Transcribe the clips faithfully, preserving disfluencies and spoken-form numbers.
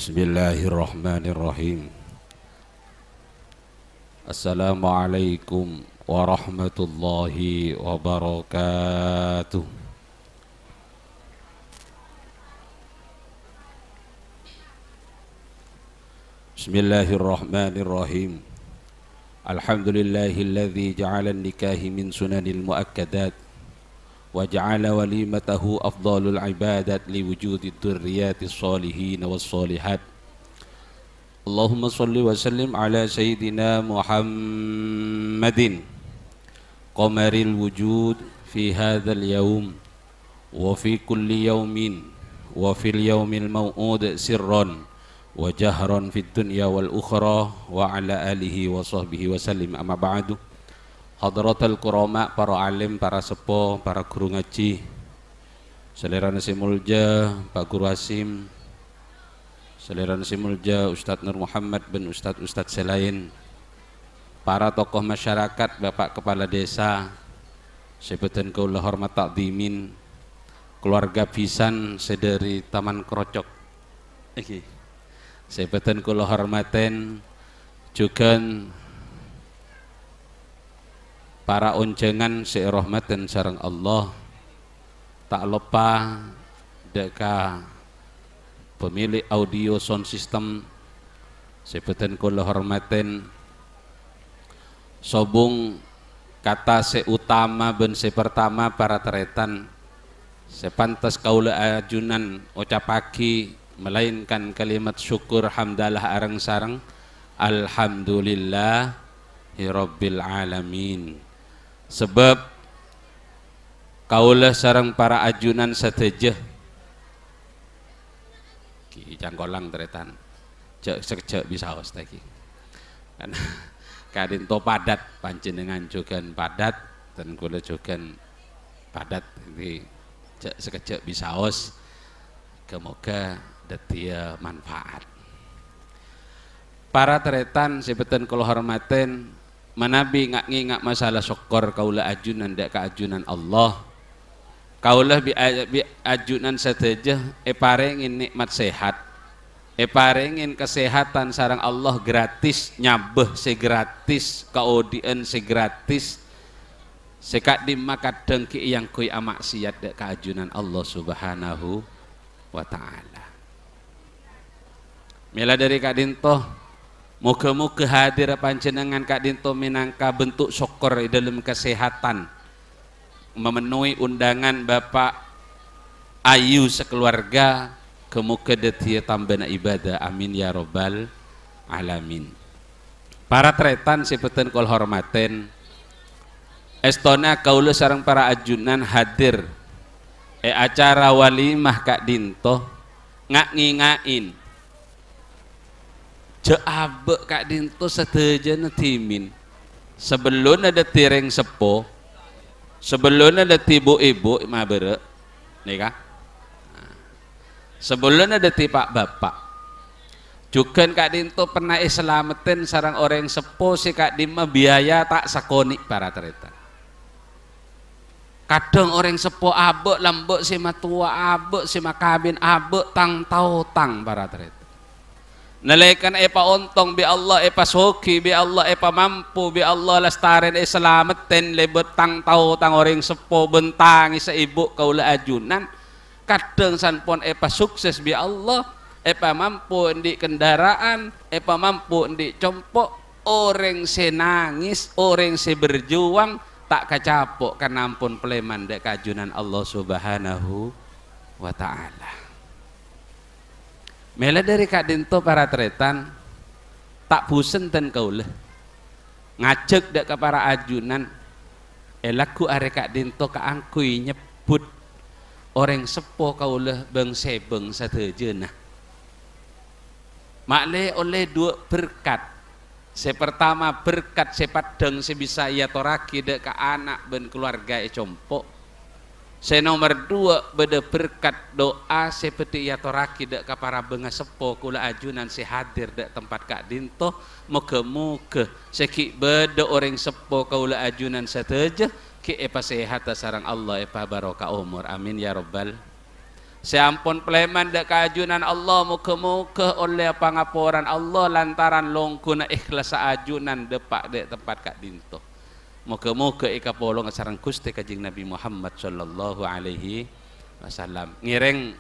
Bismillahirrahmanirrahim. Assalamualaikum warahmatullahi wabarakatuh. Bismillahirrahmanirrahim. Alhamdulillahilladzi ja'alan nikahi min sunanil muakkadat, wa ja'ala walimatahu afdhalul ibadat liwujudi dzurriyyatis shalihin was shalihat. Allahumma shalli wa sallim ala sayyidina Muhammadin qamaril wujud fi hadzal yaum wa fi kulli yaumin wa fil yaumil mau'ud sirran wa jahran fid dunya wal ukhra wa ala alihi wa sahbihi wa sallim, amma ba'du. Hadratal kurama, para alim, para seppo, para guru ngaji, salèrana sè molja Pak Guru Hasyim, salèrana sè molja Ustadz Nur Muhammad bân ustadz-ustadz sè laèn, para tokoh masyarakat, Bapak Kepala Desa sè bhâdhân kaulâ hormat ta'dhimin, keluarga bhisan sè dhâri Taman Krocok, èngghi, sè bhâdhân kaulâ hormatè, jhughân para onjhângan sè èrahmatè sareng Allah, ta' loppa dhâ' ka pemilik audio sound system sè bhâdhân kaulâ hormatè, sobung kata sè utama bân sè pertama, para tarètan, sè pantes kaulâ ajunan ocappaghi malaènkan kalimat syukur hamdalah areng-sareng, "Alhamdulillahirabbil alamin." Sabâb kaulâ sareng para ajunan sadhâjâ, ghi cangkolang tarètan, jhâ' sakejjhâ' bisaos ta' ghi. Kan ka'dinto padat, panjhennengngan jhughân padat, dan kaulâ jhughân padat, èngghi, jhâ' sakejjhâ' bisaos. Moghâ-moghâ dhâddhiyâ manfaat. Para tarètan sè bhâdhân kaulâ hormatè, manabi nga'-ngènga' masalah sokkor kaulâ ajunan dhâ' ka ajunan Allah. Kaulâ bi-, bi-, ajunan sadhâjâ èparèngè nè'mat sehat, èparèngè kasehatan sareng Allah gratis, nyabâ sè gratis, kaodi'ân sè gratis, sè ka'dimma kadhâng ghi' èangghuy amaksiyat dhâ' ka ajunan Allah Subhanahu wa Ta'ala. Mèla dhâri ka'dinto, moghâ-moghâ hadirra panjhennengngan ka'dinto mènangka bentuk sokkor è dhâlem kasehatan, memenuhi undangan Bapak Ayu sakaluarga, moghâ-moghâ dhâddhiyâ tambâna ibadah. Amin ya rabbal alamin. Para tarètan sè bhâdhân kaulâ hormatè, èstona kaulâ sareng para ajunan hadir è acara walimah ka'dinto, nga'-ngènga'è jhâ' abâ' ka'dinto sadhâjâna dhimèn. Sabellunna dhâddhi rèng seppo, sabellunna dhâddhi bu'-èbu' mabârâ', nèka. Sabellunna dhâddhi pa'-bapa'. Jhughân ka'dinto pernah èsalameddhi sareng orèng seppo sè ka'dimma biaya ta' sakonè', para tarètan. Kadhâng orèng seppo abâ' lambâ' sè matowa, abâ' sè makabin, abâ' tang-taotang, para tarètan. Nalèkana èpaontong bi' Allah, èpasoghi bi' Allah, èpamampo bi' Allah, lastarèna èsalameddhi lèbât tang-taotang orèng seppo bân tangèssa èbhu kaulâ ajunan. Kadhâng sampon èpasukses bi' Allah, èpamampo andi' kendaraan, èpamampo andi' compo', orèng sè nangès, orèng sè berjuang, ta' kacapo' karna ampon palèman dhâ' ka ajunan Allah Subhanahu wa Ta'ala. Mèla dhâri ka'dinto, para tarètan, ta' bhusen dhân kaulâ ngajhâk dhâ' ka para ajunan, è lagghu arè ka'dinto kaangghuy nyebbhut orèng seppo kaulâ bâng-sèbâng sadhâjâna. Ma'lè ollè duwâ' berkat. Sè partama, berkat sè peddhâng sè bisa èatorraghi dhâ' ka ana' bân kalowarga è compo'. Sè nomer duwâ', bâdâ berkat du'a sè bhâdhi èatorraghi dhâ' ka para bângaseppo kaulâ ajunan sè hadir dhâ' tempat ka'dinto. Moghâ-moghâ sè ghi' bâdâ orèng seppo kaulâ ajunan sadhâjâ ghi' èpasèhata sareng Allah, èpabaroka omor. Amin, ya rabbal. Sè ampon palèman dâ' ka ajunan Allah, moghâ-moghâ ollè pangaporan Allah lantaran longghuna ikhlassa ajunan dâpa' dâ' tempat ka'dinto. Moghâ-moghâ èkapolonga sareng Ghustè Kanjeng Nabi Muhammad sallallahu alaihi wasallam. Ngèrèng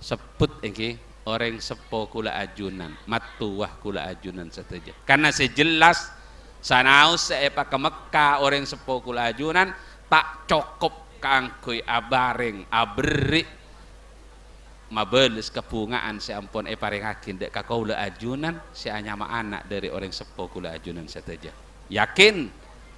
sebbhut èngghi orèng seppo kaulâ ajunan, mattowa kaulâ ajunan sadhâjâ. Karna sè jelas, sanaos sè èpakamekka orèng seppo kaulâ ajunan ta' cokop kaangghuy abhâreng, aberri', mabâles kabhunga'an sè ampon èparèngaghi dâ' ka kaulâ ajunan sè anyama ana' dhâri orèng seppo kaulâ ajunan sadhâjâ. Yakin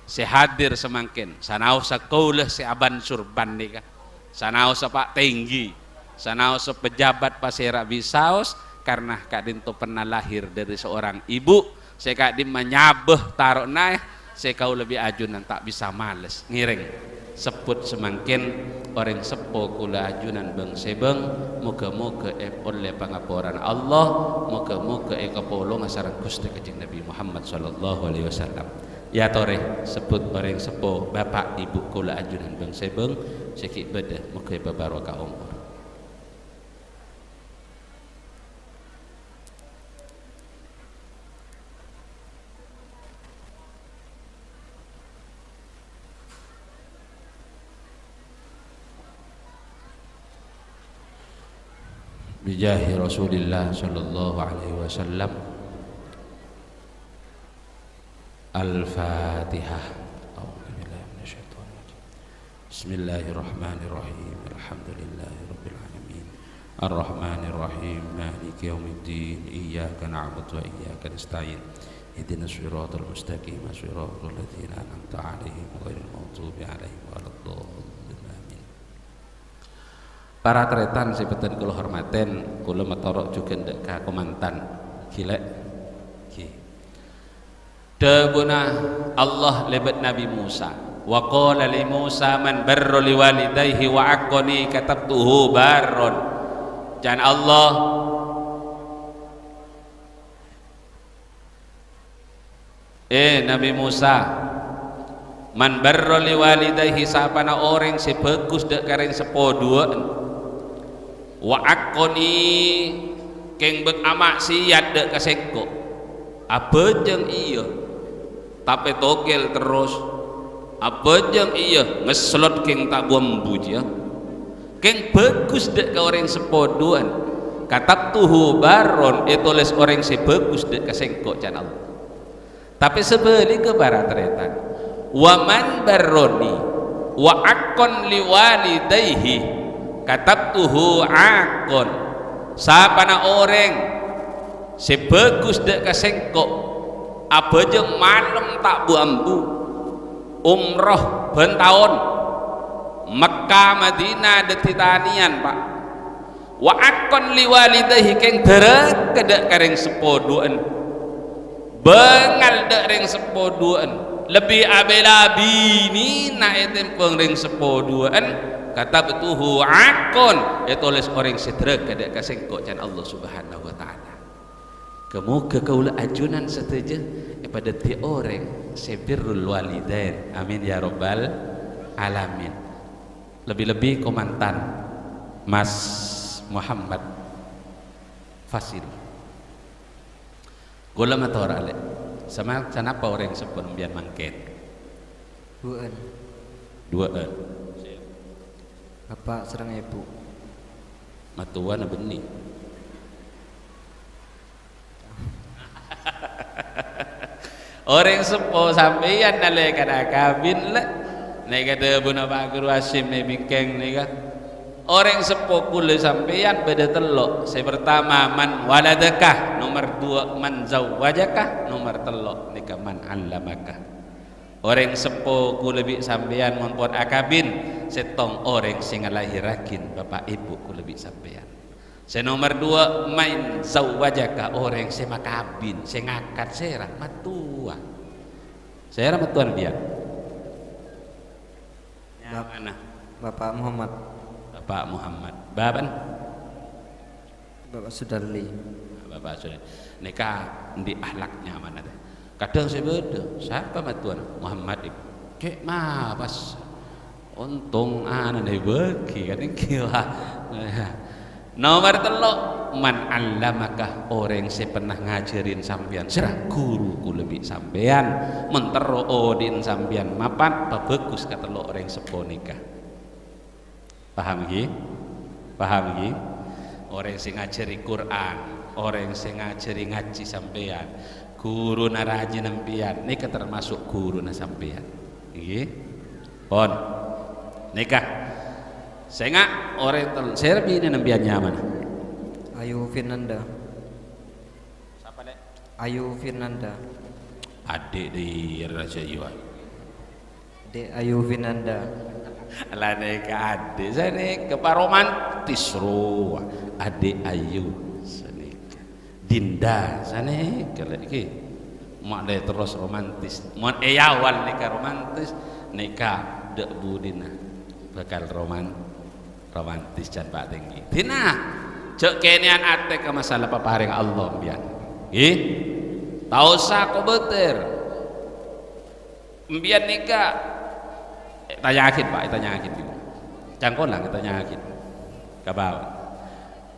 sè hadir samangkèn, sanaossa kaulâ sè abansur bhânnèka, sanaossa pa' tèngghi, sanaossa pejabat pasèra bisaos, karna ka'dinto pernah lahir dhâri seorang ibu sè ka'dimma nyabâ taro'na, sè kaulâ bi' ajunan ta' bisa males. Ngèrèng sebbhut samangkèn orèng seppo kaulâ ajunan bâng-sèbâng, moghâ-moghâ èollè pangaporan Allah, moghâ-moghâ èkapolonga sareng Ghustè Kanjeng Nabi Muhammad sallallahu alaihi wasallam. Èyatorè sebbhut orèng seppo, bapa', ibu kaulâ ajunan bâng-sèbâng sè ghi' bâdâ, moghâ èpabaroka omor. Bijahi Rasulillah sallallahu alaihi wasallam. Al-Fatihah. A'udzubillahi minasyaitonirrajim. Bismillahirrahmanirrahim. Alhamdulillahirabbil alamin. Arrahmanirrahim. Maliki yaumiddin. Iyyaka na'budu wa iyyaka nasta'in. Ihdinas siratal mustaqim. Siratal ladzina an'amta 'alaihim ghairil maghdubi 'alaihim waladdallin. Amin. Para tarètan sè bhâdhân kaulâ hormatè, kaulâ matoro' jhughân dâ' ka kamantan. Ghi lè'. Ghi. Dhâbuna Allah lèbât Nabi Musa, "Wa qala li Musa man barra li walidayhi wa aqqani katabtuhu barron." Can Allah, "È, Nabi Musa, man barra li walidayhi, sapana orèng sè bhâghus dâ' ka rèng seppo duwâ'ân, wa aqqani, kèng bâ' ama'siyat dâ' ka sèngko', abhâjâng iyâ, tapè tokèl terros, abhâjâng iyâ, ngeslot kèng ta' bu-ambu jiyâ, kèng bhâghus dâ' ka orèng seppo duwâ'ân, katabtuhu barron, ètolès orèng sè bhâghus dâ' ka sèngko'," can Allah. Tapè sabhâligghâ, para tarètan, "Wa man barrani wa aqqan li walidayhi katabtuhu aqqan." Sapana orèng sè bhâghus dâ' ka sèngko', abhâjâng malem ta' bu-ambu, umroh bân taon, Mekka Madinah dhâddhi tanèyan, Pa'. Wa aqqan li walidayhi, kèng dârâka dâ' ka rèng seppo duwâ'ân. Bângal dâ' rèng seppo duwâ'ân. Lebbi abâlâ binèna ètèmbhâng rèng seppo duwâ'ân. Katabtuhu aqqan, ètolès orèng sè dârâka dâ' ka sèngko', can Allah Subhanahu wa Ta'ala. Ghâ-moghâ kaulâ ajunan sadhâjâ èpadhâddhi orèng sè birrul walidain. Amin ya rabbal alamin. Lebbi-lebbi kamantan Mas Muhammad Fasil. Kaulâ mator, Lè'. Sama-, sanapa orèng seppo sampèyan mangkèn? Duwâ'ân. Duwâ'ân. Bapa' sareng èbhu. Mattowana bânnè. Orèng seppo sampèyan nalèkana akabin, Lè'. Nèka dhâbuna Pa' Guru Hasyim è bingkèng nèka. Orèng seppo kaulâ sampèyan bâdâ tello'. Sè partama, man waladaka. Nomer duwâ', man zawwajaka. Nomer tello' nèka, man 'allamaka. Orèng seppo kaulâ bi' sampèyan mon pon akabin, sèttong orèng sè ngalahèrraghin bapa' èbhu kaulâ bi' sampèyan. Sè nomer duwâ', man zawwajaka, orèng sè makabin, sè ngakad, sèra mattowa. Sèra mattowana biyân? Bap-, Nyamana? Bapa' Muhammad. Bapa' Muhammad. Bapa'na? Bapa' Sudarli. Bapa' Sudarli. Nèka endi' akhlak nyamana, tè? Kadhâng sè bâdâ, sapa mattowana? Muhammad, Ibu. Cè' ma pas. Ontong ana'na èbâgi, kan ènggi, wah. Nomer tello', "Man 'allamaka," orèng sè pernah ngajhârin sampèyan. Sèra ghuru kaulâ bi' sampèyan, mon terro odi'na sampèyan mapan, pabhâghus ka tello' orèng seppo nèka. Paham, ghi? Paham, ghi? Orèng sè ngajhâri Qur'an, orèng sè ngajhâri ngajhi sampèyan, ghuruna rajina sampèyan, nèka termasuk ghuruna sampèyan. Ngghi? Pon. Nèka. Sènga' orèng tel-, sèra binèna sampèyan nyamana? Ayu Firnanda. Sapa, Lè'? Ayu Firnanda. Adhi' dhi Raja Iwan. Dek Ayu Firnanda. La nèka adhi' sanèka, pa romantis rowa. Adhi' Ayu sanèka. Dinda sanèka, Lè', ghi. Ma'lè terros romantis. Mon è awal nèka romantis, nèka dâ' budina bhâkal roman-, romantis can pa' tèngghi. Dina, jhâ' kènèyan atè ka masalah paparèngnga Allah, sampèyan. Ngghi? Ta' osa kobâtèr. Sampèyan nèka, eh, tanya'aghin, Pak, ètanya'aghin, Bu. Cangkolang ètanya'aghin. Ka bâbâ.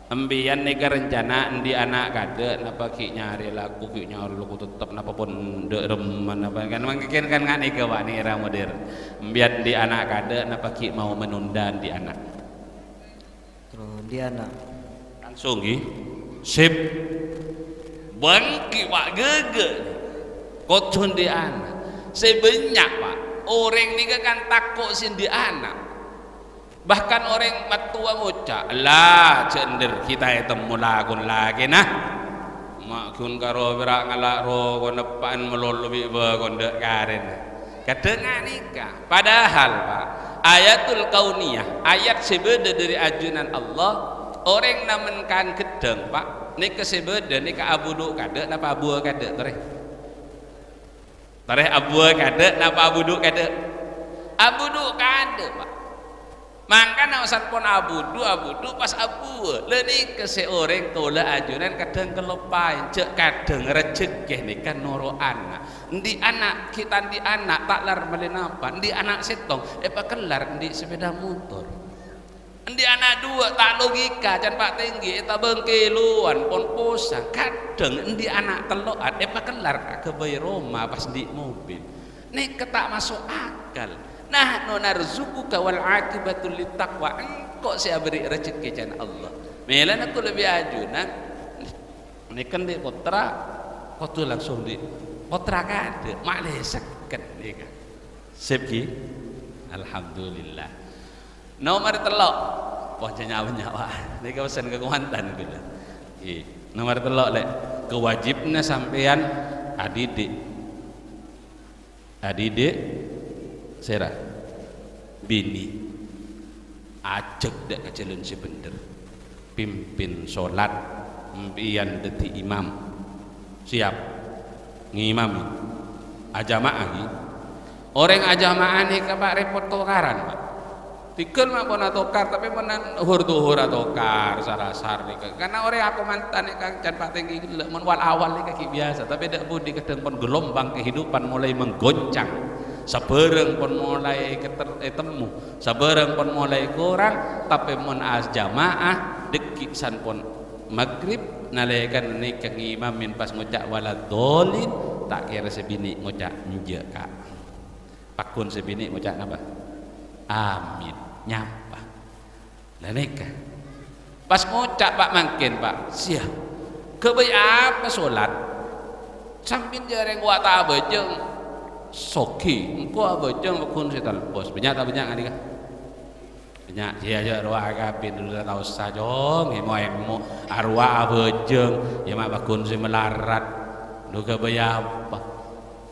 Sampèyan nèka rencana andi' ana' kadâ', napa ghi' nyarè lako, ghi' nyarè lako tettep, napa pon dâ' remman, napa kan mangkèn kan nga' nèka, Pak, nèra modern. Sampèyan andi' ana' kadâ', napa ghi' mau menunda andi' ana'? Terro andi' ana'. Langsung, ghi. Sip. Bângkè, Pak, ghâghâ. Kodhu andi' ana'. Sè bânnya', Pak, orèng nèka kan tako' sè andi' ana'. Bahkan orèng mattowa ngoca', "La, jhâ' endher ghi' ta' ètemmo lakon lakèna. Ma' ghun karo pèra' ngala' roko neppa'an malolo bi' bâkon dâ' karèna." Kadhâng nga' nèka. Padahal, Pak, ayatul kauniyah, ayat sè bâdâ dâri ajunan Allah, orèng namen kan ghedhâng, Pak, nèka sè bâdâ nèka abudhu' kadâ' napa abuwâ kadâ', torè? Torè abuwâ kadâ' napa abudhu' kadâ'? Abudhu' kadâ', Pak. Mangkana osan pon abudhu', abudhu' pas abuwâ. La nèka sè orèng kaulâ ajunan kadhâng kaloppaè, jhâ' kadhâng rejhekkè nèka noro' ana'. Andi' ana', ghi' ta' andi' ana', ta' lar malè napa. Andi' ana' sèttong, èpakellar andi' sepèda motor. Andi' ana' duwâ' ta' logika, can pa' tèngghi, ètabâng kèlowan, pon posang. Kadhâng andi' ana' tello'an, èpakellar aghâbây roma pas andi' mobil. Nèka ta' maso' akal. "Nahnu narzuquka wal aqibatu lit taqwa." Engko' sè aberri' rejhekkè, can Allah. Mèlana kaulâ bi' ajunan. Nèka andi' pottra, kodhu langsung andi' pottra kadâ', ma'lè sèket nèka. Sip, ghi? Alhamdulillah. Nomer tello'. Wah, jhâ' nyawa-nyawa. Nèka pessen ka kamantan kaulâ. Ghi. Nomer tello', Lè'. Kawâjibhânna sampèyan adidik. Adidik sèra? Binè. Ajhâk dâ' ka jhâlân sè bhendher. Pimpin solat, sampèyan dhâddhi imam. Siap? Ngimami. Ajama'ah, ghi? Orèng ajama'ah nèka, Pak, rèpot tokaran, Pak. Tèghâl ma' pon atokar, tapè mon hor-duhur atokar, sar-asar nèka. Karna orèng akomantan nèka can pa' tèngghi ghellâ', mon wal-awal nèka ghi' biyasa, tapè dâ' budi kadhâng pon gelombang kehidupan mulai menggoncang. Sabârâng pon mulai keter-, ètemmo, sabârâng pon mulai korang, tapè mon ajama'ah, dâgghi' san pon maghrib, nalèkana nèka ngimamè pas ngoca' "Waladhdhallin", ta' kèra sè binè' ngoca' "Enjâ', Ka'." Pagghun sè binè' ngoca' napa? "Amin." Nyapa. La nèka. Pas ngoca', Pak, mangkèn, Pak. "Siya, ghâbây apa solat? Sampèyan jhâreng wa' ta' abhâjâng." Soghi, engko' abhâjâng pagghun sè talpos. Bânnya' ta' bânnya' nga' nèka? Bânnya', iyâ, iyâ, rowa kabin, ta' osa, Cong, èmo-èmo, arowa abhâjâng, iyâ, ma' pagghun sè malarat, lu ghâbây apa?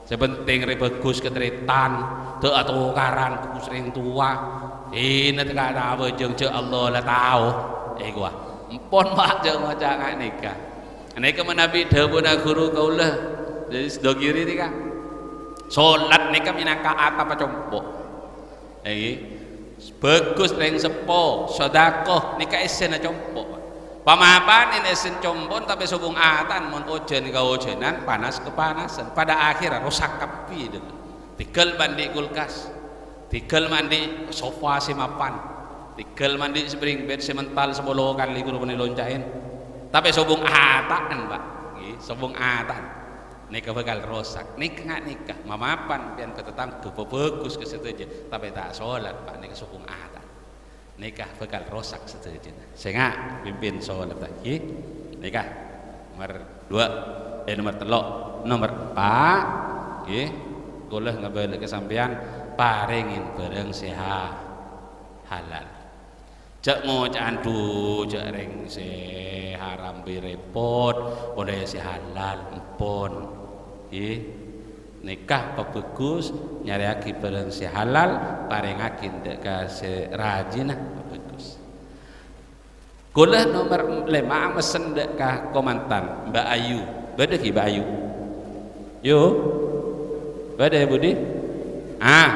Sè penting rè bhâghus katarètan, ta' atokaran, bhâghus rèng towa, ènè teka ta' abhâjâng, jhâ' Allah la tao, èkowa, empon, Pak, jhâ' ngoca' nga' nèka. Nèka manabi dhâbuna ghuru kaulâ, dhâri Sidogiri nèka, solat nèka mènangka atap compo'. Èngghi. Bhâghus rèng seppo, sodako, nèka èssèna compo'. Pamapanèn èssèn compo'na, tapè sobung atan, mon ojhân ka ojhânan, panas ka panasan. Pada akhirra rosak kabbhi, dâ'. Tèghâl bâ' andi' kulkas. Tèghâl ma' andi' sofa sè mapan. Tèghâl ma' andi' spring bed sè mental sapolo kalè ghuru panè lonca'èn. Tapè sobung ata'an, Pak. Ngghi, sobung ata'an. Nèka bhâkal rosak. Nèka nga' nèka. Mamapan pèyan ka tatangghâ, pabhâghus ka sadhâjâ. Tapè ta' solat, Pak. Nèka sobung ata'an. Nèka bhâkal rosak sadhâjâna. Sènga', pimpin solat, ngghi. Nèka. Nomer duwâ', eh, nomer tello', nomer empa', ngghi. Kaulâ ngabâlâ ka sampèyan, parèngè bhârâng sè ha-, halal. Jhâ' ngoca'an, "Dhu, jhâ' rèng sè haram bi' rèpot, polè sè halal, empon." Ngghi. Nèka pabhâghus, nyarèyaghi bhârâng sè halal, parèngaghi dâ' ka sè rajina, pabhâghus. Kaulâ nomer lèma' messen dâ' ka komantan, Mbak Ayu. Bâdâ ghi, Mbak Ayu? Yo. Bâdâ, ya, Budi? Ah.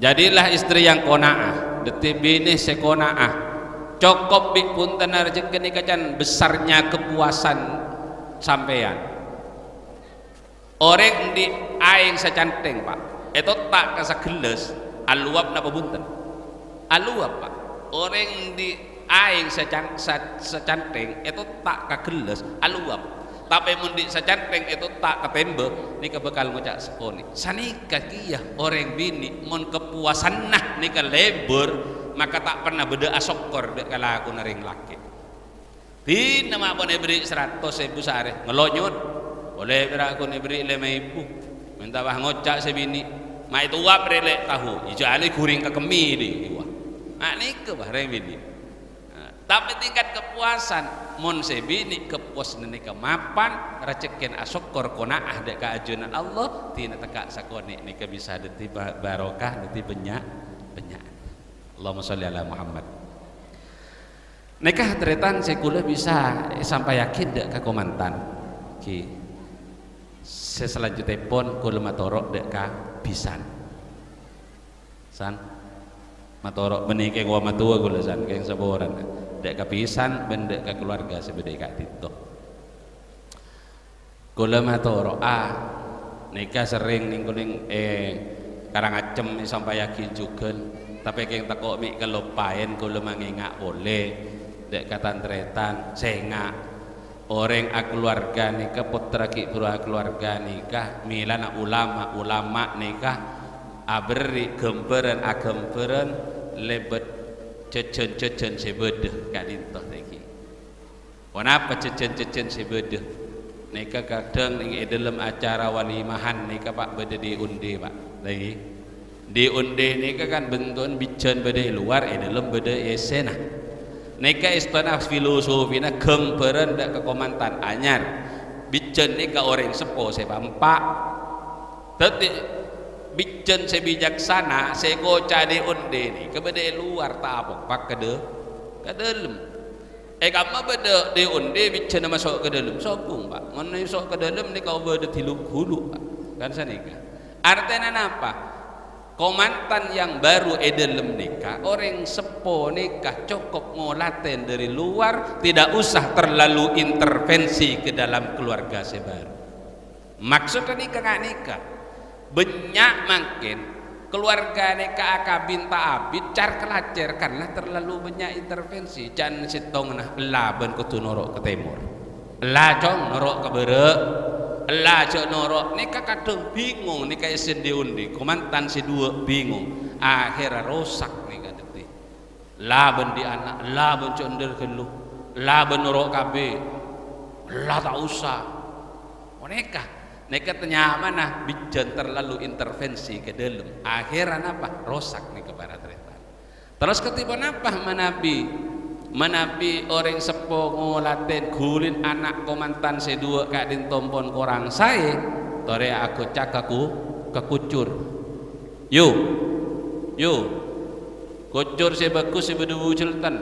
Jadilah istri yang qanaah, dhâddhi binè sè qanaah. Cokop bi' bhunten rejhekkè nèka can besarnya kepuasan sampèyan. Orèng andi' aèng sacantèng, Pak, ètotta' ka sagellas, alowap napa bhunten? Alowap, Pak. Orèng andi' aèng sacan-, sa-, sacantèng ètotta' ka gellas, alowap. Tapè mon andi' sacantèng ètotta' ka tèmbâ, nèka bhâkal ngoca' sakonè'. Sanèka kèya orèng binè' mon kapowasanna nèka lèbâr, maka ta' pernah bâdâ asokkor dâ' ka lakona rèng lakè'. Dinah ma' pon èberri' saratos èbu saarè, ngelonyot. Polè pèra' ghun èberri' lèma èbu. Mènta bâ ngoca' sè binè', "Ma' ètowap rè' lè' taho." Ijâ alè ghuring ka kemmè dhi, wah. Ma' nèka bâ rèng binè'. Nah, tapè tingkat kapowasan, mon sè binè' kapowasanna nèka mapan, rejhekkèna asokkor qanaah dâ' ka ajunan Allah, dinah tekka' sakonè' nèka bisa dhâddhi ba-, barokah, dhâddhi bânnya', bânnya'. Allahumma sholli ala Muhammad. Nèka tarètan sè kaulâ bisa èsampayaghi dâ' ka komantan. Ghi. Sè salanjutèpon kaulâ matoro' dâ' ka bhisan. San. Matoro' bânnè kèng wa matowa kaulâ, san, kèng saporana. Dâ' ka bhisan bân dâ' ka kalowarga sè bâdâ è ka'dinto. Kaulâ matoro'a, nèka serrèng nèng-konèng, eh, karangacem èsampayaghi jhughân, tapè kèng tako' mè' kaloppaèn kaulâ mangènga' polè, dâ' ka tan-tarètan, sènga'. Orèng akalowarga nèka, pottra ghi' bhuru akalowarga nèka, mèlana ulama, ulama nèka aberri' ghâmbhârân-aghâmbhârân lèbât jhâjhân-jhâjhân sè bâdâ ka'dinto, tèngghi. Ponapa jhâjhân-jhâjhân sè bâdâ? Nèka kadhâng nèng è dhâlem acara walimahan nèka, Pak, bâdâ dhi-ondhi, Pak. Lagi. Dhi-ondhi nèka kan bento'en bhijjhân bâdâ è lowar, è dhâlem bâdâ è essèna. Nèka èstona filosofina ghâmbhârân dâ' ka komantan anyar. Bhijjhân nèka orèng seppo sè pa'-empa'. Dhâddhi, bhijjhân sè bijaksana sè èkoca' dhi-ondhi nèka bâdâ è lowar, ta' apokpak ka dhâ-, ka dhâlem. È kamma bâdâ dhi-ondhi bhijjhânna maso' ka dhâlem, sobung, Pak. Mon maso' ka dhâlem nèka obâ dhâddhi lu-, ghulu, Pak. Kan sanèka. Artèna napa? Komantan yang baru è dhâlem nèka, orèng seppo nèka cokop ngolatè dâri lowar, tidak usah terlalu intervensi ke dalam keluarga sè baru. Maksodda nèka nga' nèka. Bânnya' mangkèn kalowarga nèka akabin ta' abit, car-kalacèr karna terlalu bânnya' intervensi. Can sèttongnga ella bân kodhu noro' ka tèmor. Ella, Cong, noro' ka bârâ'. Ella, jhâ' noro'. Nèka kadhâng bingong, nèka èssèn dhi-ondhi. Komantan sè duwâ' bingong. Akhèrra rosak nèka dhâddhi. La bân dhi' ana', la bân cè' endher ghâllu, la bân noro' kabbhi, la ta' osa. Onèka, nèka tanyamana bhijjhân terlalu intervensi ka dhâlem. Akhèrra napa? Rosak nèka para tarètan. Terros kadhi ponapa manabi, manabi orèng seppo ngolatè ghulin ana' komantan sè duwâ' ka'dinto pon korang saè, torè agoca' ka ku-, ka kocor. Yu, yu, kocor sè bhâghus sè bâdâ bujel ten.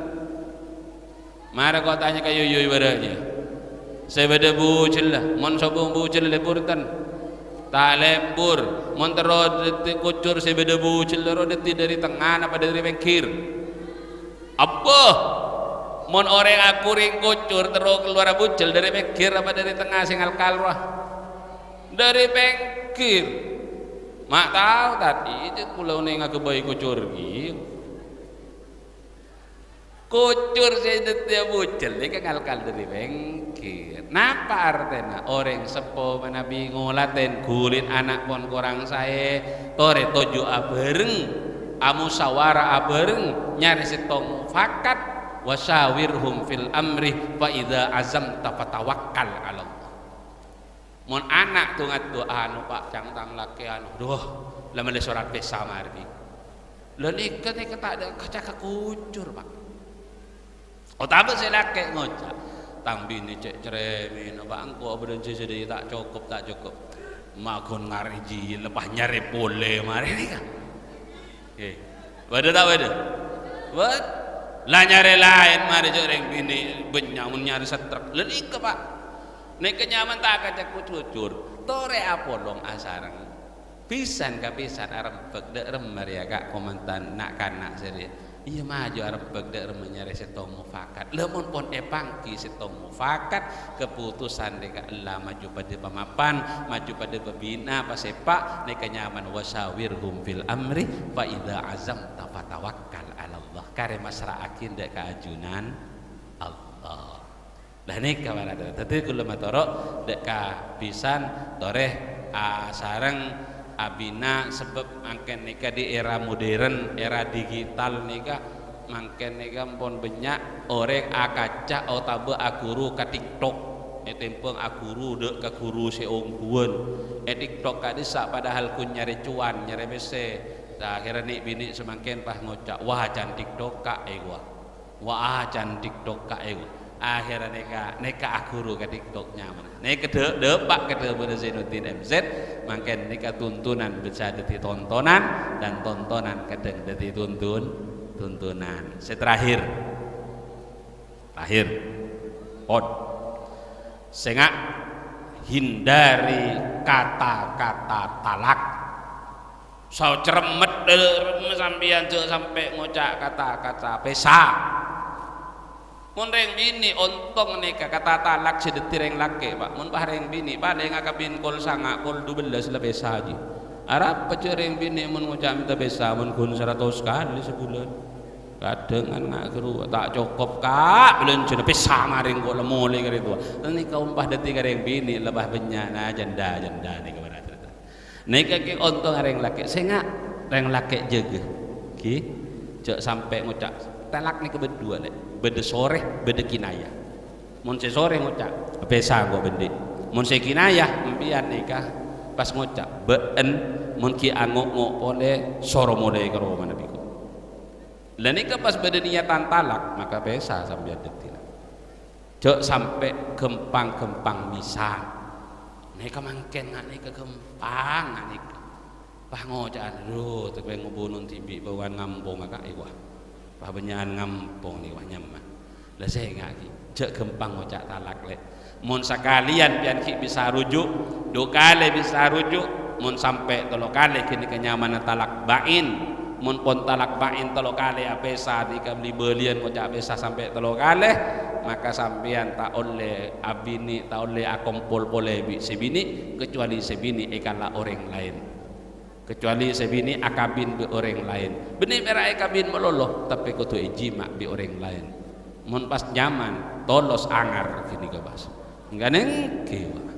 Mara ko' tanya ka yu-yu bârâ'na. Sè bâdâ bujella, mon sobung bujel lèbur ten. Ta' lèbur, mon terro dhâddhi kocor sè bâdâ bujel terro dhâddhi dâri tengnga napa dâri pèngghir? Abbâ! Mon orèng akorèng kocor terro kalowar bujel dâri pèngghir apa dâri tengnga sè ngalkal rowa? Dâri pèngghir. Ma' tao, Tad? Iyâ, cè' kaulâ onèng aghâbây kocor ghi. Kocor sè dhâddhiyâ bujel nèka ngalkal dhâri pèngghir. Napa artèna? Orèng seppo manabi ngolatèn ghulina ana' pon korang saè, torè toju' abhâreng, amusawara abhâreng, nyarè sèttong mufakat, "Wa syawirhum fil amri fa idza azamta fatawakkal 'alallah." Mon ana' du-ngaddu, anu, Pa', ca'na tang lakè', anu, "Duh, la mellè sorat pèsa marè." La nèka, nèka ta' dâ' ka-, caka kocor, Pa'. Otabâ sè lakè' ngoca', "Tang binè cè' cerèmèna, Pa', engko' abâlânjhâ sè dhâddhi ta' cokop, ta' cokop." Maghun ngarè jiyâ, lepas nyarè polè marè nèka. Oke. Bâdâ ta' bâdâ? Bâd-, la nyarè laèn marè jhâ' rèng binè' bânnya' mon nyarè setrek. La nèka, Pa'. Nèka nyamana ta' kaca kocor. Torè apolong asareng. Pisan ka pisan arembhâk dâ' remma rèya, Ka', komandan na'-kana' sè rèya. Iyâ, maju arembhâk dâ' remma nyarè sèttong mufakat. La mon pon èpangghi sèttong mufakat, kaputusan nèka ella maju padâ pamapan, maju padâ pabina, pasèpa', nèka nyamana "Wa syawirhum fil amri fa idza azamta fatawakkal 'alallah." Karè massra'aghi dâ' ka ajunan Allah. Lah nèka mara, dhâddhi kaulâ matoro' dâ' ka bhisan torè asareng abina, sabâb mangkèn nèka di era modern, era digital nèka, mangkèn nèka ampon bânnya' orèng akaca otabâ aghuru ka TikTok. Ètèmbhâng aghuru dâ' ka ghuru sè ongghuwân. È TikTok ka'dissa' padahal ghun nyarè cuan, nyarè pèssè. Akhèrra nè'-binè' samangkèn pas ngoca', "Wah, can TikTok, Ka', è, wah." Wah, can TikTok, Ka', è. Akhèrra nèka, nèka aghuru ka TikTok nyamana. Nèka dâ-, dâpa' ka dhâbuna Zainuddin M Z, mangkèn nèka tuntunan bisa dhâddhi tontonan, dan tontonan kadhâng dhâddhi tuntun-, tuntunan. Sè terakhir. Terakhir. Pon. Sènga', hindari kata-kata talak. Sacerremmet dâ' remma sampèyan, jhâ' sampè' ngoca' kata-kata pèsa. Mon rèng binè' ontong nèka kata talak sè dhâddhi rèng lakè', Pa'. Mon pas rèng binè' palèng akabin kol sanga', kol dubellâs la pèsa jiyâ. Arapa jhâ' rèng binè' mon ngoca' mènta pèsa, mon ghun saratos kalè sabulân. Kadhâng nga' ghâru ta' cokop, Ka', bâlânjhâna pèsa marè engko' la molè karè towa. Nèka ompah dhâddhi ka rèng binè' la pas bânnya'na jhândhâ-jhândhâ nèka bârâ'. Nèka ghi' ontong rèng lakè'. Sènga', rèng lakè' jâgâ. Ghi, jhâ' sampè' ngoca', talak nèka bâdâ duwâ', Lè'. Bâdâ sorè, bâdâ kinayah. Mon sè sorè ngoca', "Pèsa engko' bândhi'." Mon sè kinayah, empèyan nèka pas ngoca', "Bâ'en," mon ghi' ango'-ngo' polè, soro molè ka romana bi' engko'. La nèka pas bâdâ niyatan talak, maka pèsa sampèyan dhâddhina. Jhâ' sampè' ghâmpang-ghâmpang mèsa. Nèka mangkèn nga' nèka ghâmpang nga' nèka. Pas ngoca'an, "Duh, tapè ngobuno dhibi' bâwân ngampong, Ka', è, wah. Pas bânnya'an ngampong nè, wah, nyaman." La sènga' ghi, jhâ' ghâmpang ngoca' talak, Lè'. Mon sakalèyan pèyan ghi' bisa ruju', du kalè bisa ruju', mon sampè' tello kalè ghânèka nyamana talak ba'in. Mon pon talak ba'in tello kalè apèsa, nèka li-bâliyân ngoca' pèsa sampè' tello kalè, maka sampèyan ta' ollè abinè, ta' ollè akompol polè bi' sè binè', kecuali sè binè' èkala' orèng laèn. Kecuali sè binè' akabin bi' orèng laèn. Binè' mèra èkabin malolo, tapè kodhu èjima' bi' orèng laèn. Mon pas nyaman, tolos angar ghânèka pas. Engghâ nèngghi, wah.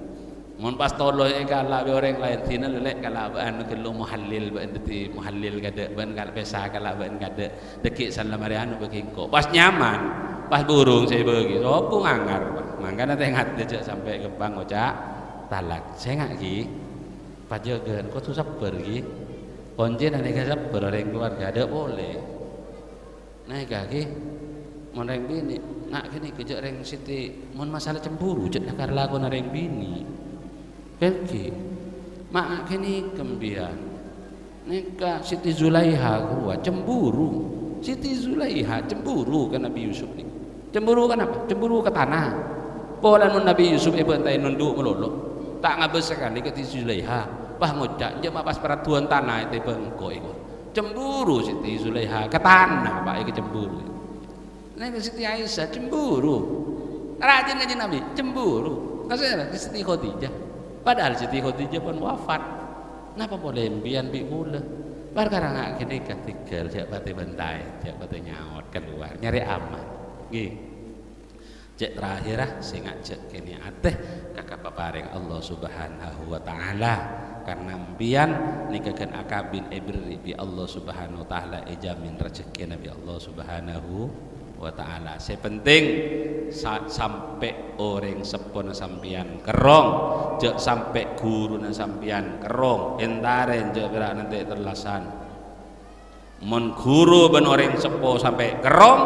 Mon pas tolos èkala' bi' orèng laèn, dinah lè' kalabân ghâllu muhallil, bâ'en dhâddhi muhallil kadâ', bâ'en kal-, pèsa kalabân kadâ'. Dhâggi' sala marè anu bâgi engko'. Pas nyaman, pas burung sè èbâgi, sapa ngangar, wah. Mangkana tè-ngatè jhâ' sampè' ghâmpang ngoca' talak. Sènga' ghi. Pajâgân kodhu sabbhâr, ghi. Koncèna nèka sabbhâr, orèng kalowarga adâ' polè. Nèka, ghi. Mon rèng binè', nga' ghânèka jhâ' rèng siti, mon masalah cemburu, jhâ' lakar lakona rèng binè'. Kan, ghi. Ma' nga' ghânèka empèyan. Nèka Siti Zulaiha rowa cemburu. Siti Zulaiha cemburu ka Nabi Yusuf nèka. Cemburu ka napa? Cemburu ka tana. Polana mon Nabi Yusuf èbântaè nondhu' malolo, ta' ngabâs sakalè ka Siti Zulaiha. Pas ngoca', "Jhâ' ma' pas paraddhuwân tana ètèbâng engko', èko." Cemburu Siti Zulaiha ka tana, Pak, èko cemburu. Nèka Siti Aisyah cemburu. Rajin Kanjeng Nabi, cemburu. Ka sèra? Ka Siti Khadijah. Padahal Siti Khadijah pon wafat. Napa polè empèyan bi' kaulâ? Parkara nga' ghânèka tèghâl, jhâ' patè bântaè, jhâ' patè nyaot kalowar, nyarè aman. Ngghi. Cè' terakhir, ah, sè ngajhâk kènè' atè ka kapaparèng Allah Subhanahu wa Ta'ala. Karna empèyan nèka ghân akabin èberri' bi' Allah Subhanahu wa Ta'ala, èjamin rejhekkèna bi' Allah Subhanahu wa Ta'ala. Sè penting, sa-, sampè' orèng seppona sampèyan kerrong, jhâ' sampè' ghuruna sampèyan kerrong, èntarè jhâ' pèra' nantè' tellasan. Mon ghuru bân orèng seppo sampè' kerrong,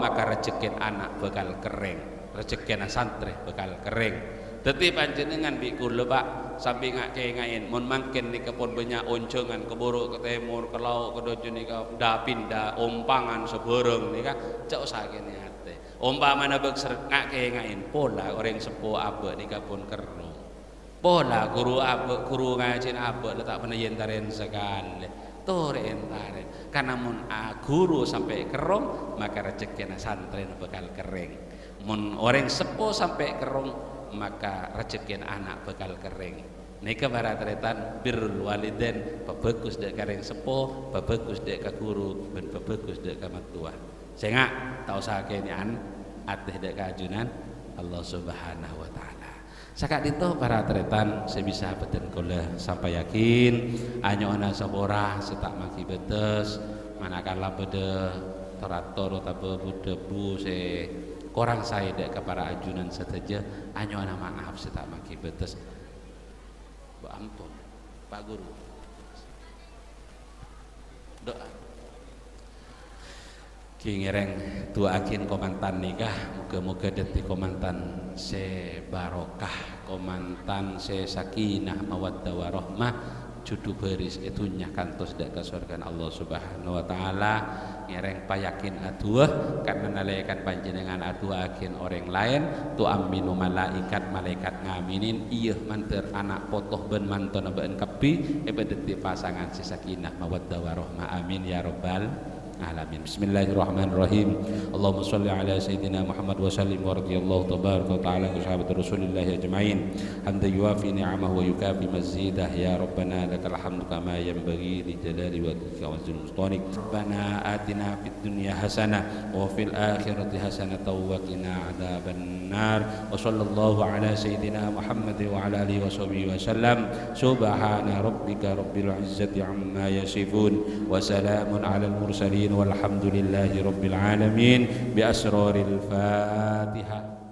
maka rejhekkèna ana' bhâkal kerrèng, rejhekkèna santrè bhâkal kerrèng. Dhâddhi panjhennengngan bi' kaulâ, Pa', sambi nga'-kènga'è, mon mangkèn nèka pon bânnya' onjhângan ka buru', ka tèmor, ka lao', ka dâjâ nèka dâ-pindâ, ompangan sabhârâng nèka, jhâ' osa kènè' atè. Ompamana bâk serrè nga'-kènga'è, pola orèng seppo abâ' nèka pon kerrong. Pola ghuru abâ', ghuru ngajhina abâ' la ta' pernah èntarè sakalè. Torè èntarè. Karna mon a-, ghuru sampè' kerrong, maka rejhekkèna santrèna bhâkal kerrèng. Mon orèng seppo sampè' kerrong, maka rejhekkèna ana' bhâkal kerrèng. Nèka para tarètan, birrul walidain, pabhâghus dâ' ka rèng seppo, pabhâghus dâ' ka ghuru, bân pabhâghus dâ' ka mattowa. Sènga', ta' osa kènè'an atè dâ' ka ajunan Allah Subhanahu wa Ta'ala. Saka'dinto para tarètan sè bisa bhâdhân kaulâ sampayaghi, anyo'ona sapora sè ta' manggi bâtes, manakala bâdâ tor-ator otabâ bu-dhâbu sè korang saè dâ' ka para ajunan sadhâjâ, anyo'ona ma'af sè ta' manggi bâtes. Bâ' ampon, Pa' Ghuru. Du'a. Ghi ngèrèng du'aaghin kamantan nèka, moghâ-moghâ dhâddhi kamantan sè barokah, kamantan sè sakinah, mawaddah, warahmah, judhu bhâris è dhunnya kantos dâ' ka sowarghâna Allah Subhanahu wa Ta'ala. Ngèrèng payakin adu'a, karna nalèkana panjhennengngan adu'aaghin orèng laèn, tu'minu malaèkat, malaèkat ngaminin, iyâ mandhâr ana' poto bân mantona bâ'na kabbhi èpadhâddhi pasangan sè sakinah, mawaddah, warahmah. Amin, ya rabbal alamin. Bismillahirrahmanirrahim. Allahumma shalli ala sayyidina Muhammad wa sallim wa radhiyallahu tabaraka wa ta'ala an sahabati Rasulillah ajma'in. Hamdan yuwafi ni'amahu wa yukafi mazidah. Ya Rabbana lakal hamdu kama yanbaghi li jalali wajhika wa azimi sultanik. Rabbana atina fid dunya hasanah wa fil akhirati hasanatan wa qina adzaban nar. Wa sallallahu ala sayyidina Muhammad wa ala alihi wa sahbihi wa sallam. Subhana rabbika rabbil izzati amma yasifun. Wa salamun alal mursalin walhamdulillahi rabbil alamin. Bi asraril Fatihah.